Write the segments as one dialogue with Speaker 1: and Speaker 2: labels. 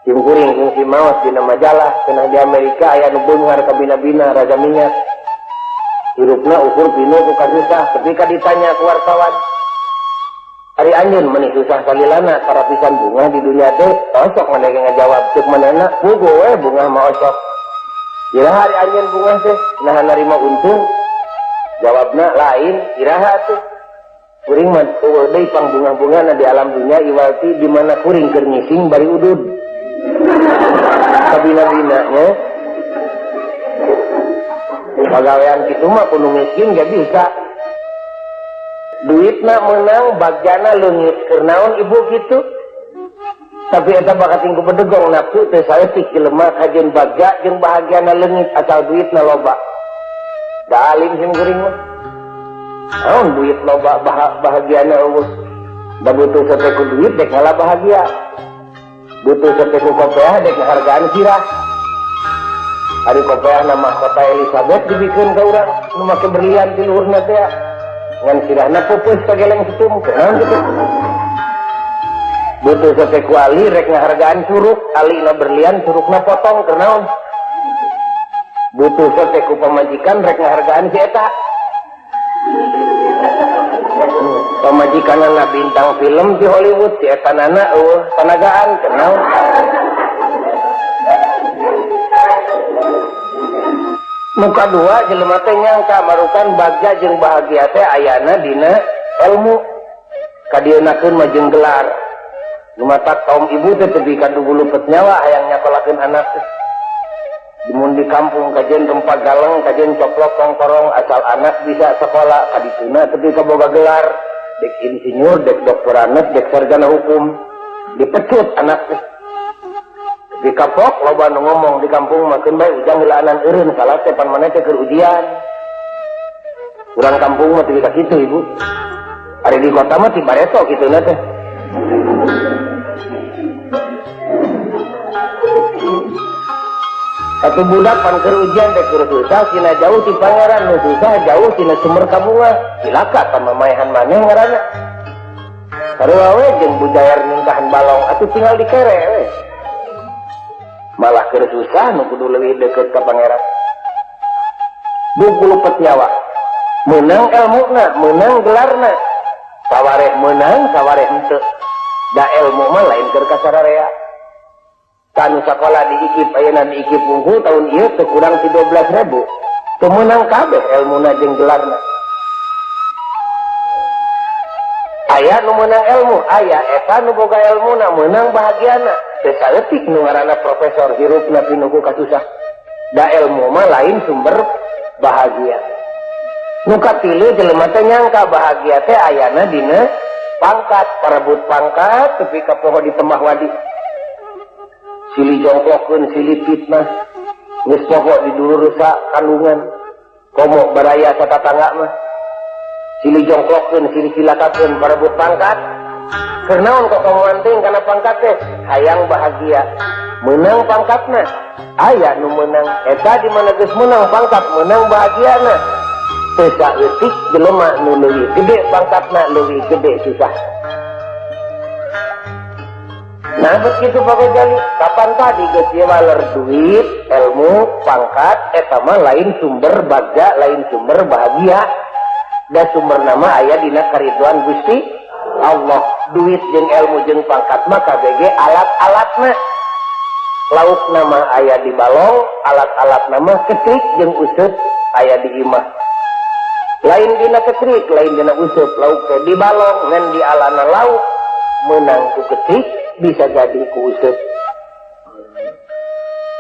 Speaker 1: Simkuring kungsi maos dina majalah cenah di Amerika aya nu beunghar kabina-bina raja minyak. Hirupna ukur pinuh ku kasusah ketika ditanya ku wartawan. Ari anjeun meuni susah salilana karapisan bungah di dunia teh osok maneh ge ngajawab ceuk manehna puguh we bungah mah osok. Iraha ari anjeun bungah teh naha narima untung? Jawabna lain iraha tuh. Kuring mah eueuh deui pang bungah-bungahna di alam dunia iwalti di mana kuring keur ngising bari udud. Kabina-bina nya. Pagawean kitu mah kudu miskin ge bisa. Duitna meunang bagjana leungit keur naon ibu kitu. Tapi eta bakating ku bedegong nafsu teh saeutik jelema kajeun bagja jeung bahagiana leungit asal duitna loba. Da alim sim kuring mah. Naon duit loba bahagiana eueuh. Da butuh sate ku duit dek ngalah bahagia. Butuh sate ku kopeah dek ngahargaan sirah. Ari kopeah nama mahkota Elizabeth dibikeun ka urang nu make berlian ti luhurna teh. Ngan sirahna pupus kageleng setum kunaon kitu. Butuh sate ku ali rek ngahargaan curug, alina berlian curugna potong kunaon. Butuh sate ku pamajikan rek ngahargaan si eta. Pamajikanana bintang film di Hollywood si eta nana eueuh tanagaan kunaon. Muka dua jelema teh nyangka marukan bagja jeung bahagia teh ayana dina ilmu kadieunakeun mah jeung gelar. Nu matak kaum ibu teh tepi ka dugulupet nyawa hayang nyakolakeun anak teh. Mun di kampung kajeun rempah galeng kajeun coplok kongkorong asal anak bisa sekolah kadituna tepi ka boga gelar dek insinyur dek doktoranet dek sarjana hukum dipecut anak teh. Di kapok loba nu ngomong di kampung mah keun bae ujang heulaanan eureun salah teh pan maneh teh keur ujian. Urang kampung mah teu bisa kitu ibu. Ari di kota mah ti bareto kituna teh. Satu budak pan keur ujian teh keur susah tina jauh ti pangeran nu susah jauh tina sumber kabunga. Cilaka pan mamaehan maneh ngaranna. Sarua we jeung bujair ningkahan balong atuh tinggal dikere we. Malah keur susah nu kudu leuwih deukeut ka pangeran. 20 nyawa. Meunang elmuna, meunang gelarna. Sawareh meunang, sawareh henteu. Da elmu mah lain keur kasararea. Kanu sakola di IKIP ayeuna di IKIP wungkul tahun ieu teu kurang ti 12.000. Teu meunang kabeh elmuna jeung gelarna. Aya nu meunang elmu, aya eta nu boga elmuna meunang bahagiana. Teu saeutik nu ngaranna profesor hirupna pinuh ku kasusah. Da elmu mah lain sumber bahagia. Nu katilu jelema teh nyangka bahagia teh ayana dina pangkat, parebut pangkat tepi ka poho di temah wadi. Silih jongklokeun, silih fitnah. Geus poho di dulur rusak kandungan. Komo baraya satatangga mah. Silih jongklokeun, silih cilakakeun parebut pangkat. Keur naon kok kamu anting kana pangkat teh? Hayang bahagia. Meunang pangkatna. Aya nu meunang. Eta di mana geus meunang pangkat, meunang bahagiana. Teu saeutik jelema nu leuwih gede pangkatna, leuwih gede susah. Nah, begitu Pak Gojali, kapan tadi geus waler duit, ilmu, pangkat, eta mah lain sumber bagja, lain sumber bahagia. Da sumber nama aya dina kariduan Gusti Allah. Duit jeung ilmu jeung pangkat mah KBG alat-alatna. Lauk nama aya di balong, alat-alat nama ketrik jeung useup aya di imah. Lain dina ketrik, lain dina useup, lauk teh di balong ngan di alana lauk meunang ku ketrik bisa jadi ku useup.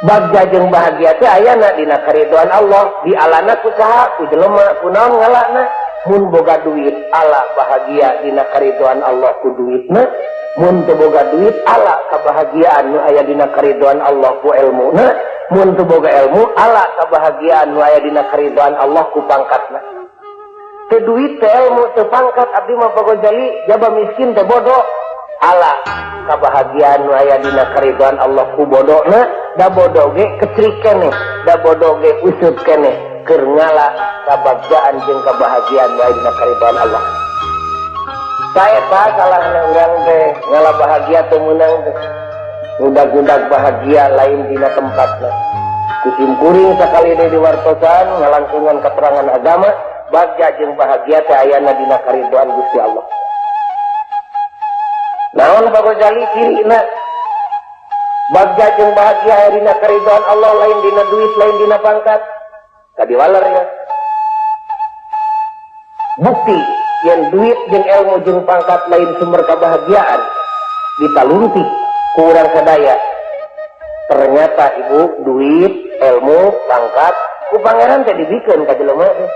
Speaker 1: Bagja jeung bahagia teh ayana dina kariduan Allah, di alana ku saha, ku jelema, ku naon ngalana. Mun boga duit ala bahagia dina kariduan Allah ku duitna, mun teu boga duit ala kabahagiaan nu aya dina kariduan Allah ku elmuna, mun teu boga elmu ala kabahagiaan nu aya dina kariduan Allah ku pangkatna. Teu duit teu elmu teu pangkat abdi mah Pak Gojali jaba miskin teu bodoh ala kabahagiaan nu aya dina kariduan Allah ku bodona, da bodoh ge kecrik keneh, da bodoh ge useup keneh keur ngala kabagjaan jeung kabahagiaan nu aya dina kariduan Allah. Saeta salahna urang teh ngala bahagia teu meunang teh. Ngudag-ngudag bahagia lain dina tempatna. Ku sim kuring sakali deui diwartosan ngalangkungan keterangan agama, bagja jeung bahagia teh ayana dina karidhoan Gusti Allah. Naon, Pak Gozali, cirina bagja jeung bahagia aya dina karidhoan Allah, lain dina duit, lain dina pangkat? Tadi waler ya. Bukti yang duit jeung ilmu jeung pangkat lain sumber kebahagiaan ditalungtik ku urang sadaya. Ternyata, Ibu, duit, ilmu, pangkat ku Pangeran teh dibikeun ka jelema teh.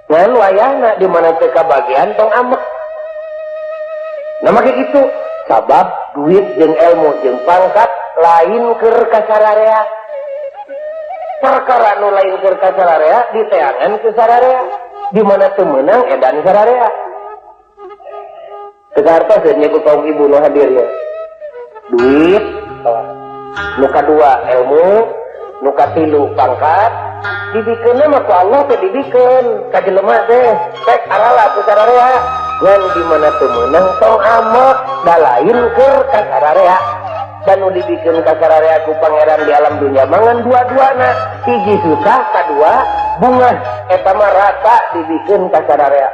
Speaker 1: Ngan wayahna di mana teh kabagian, tong ambek. Nah, make gitu, sabab duit jeung ilmu jeung pangkat lain keur kasararea. Perkara nu lain keur kasararea diteangan ku sararea, di mana teu meunang edan sararea. Teu kahartoseun nya ku kaum ibu nu hadir ya. Duit, nu kadua ilmu, nu katilu pangkat, dibikeunna mah ku Allah teh dibikeun ka jelema teh rek arala ku sararea. Ngan di mana teu meunang, tong ambek, da lain keur ka sararea. Dan nu dibikeun ka sararea ku Pangeran di alam dunia mangan dua-duana, hiji susah, kadua bungah, eta mah rata dibikeun ka sararea.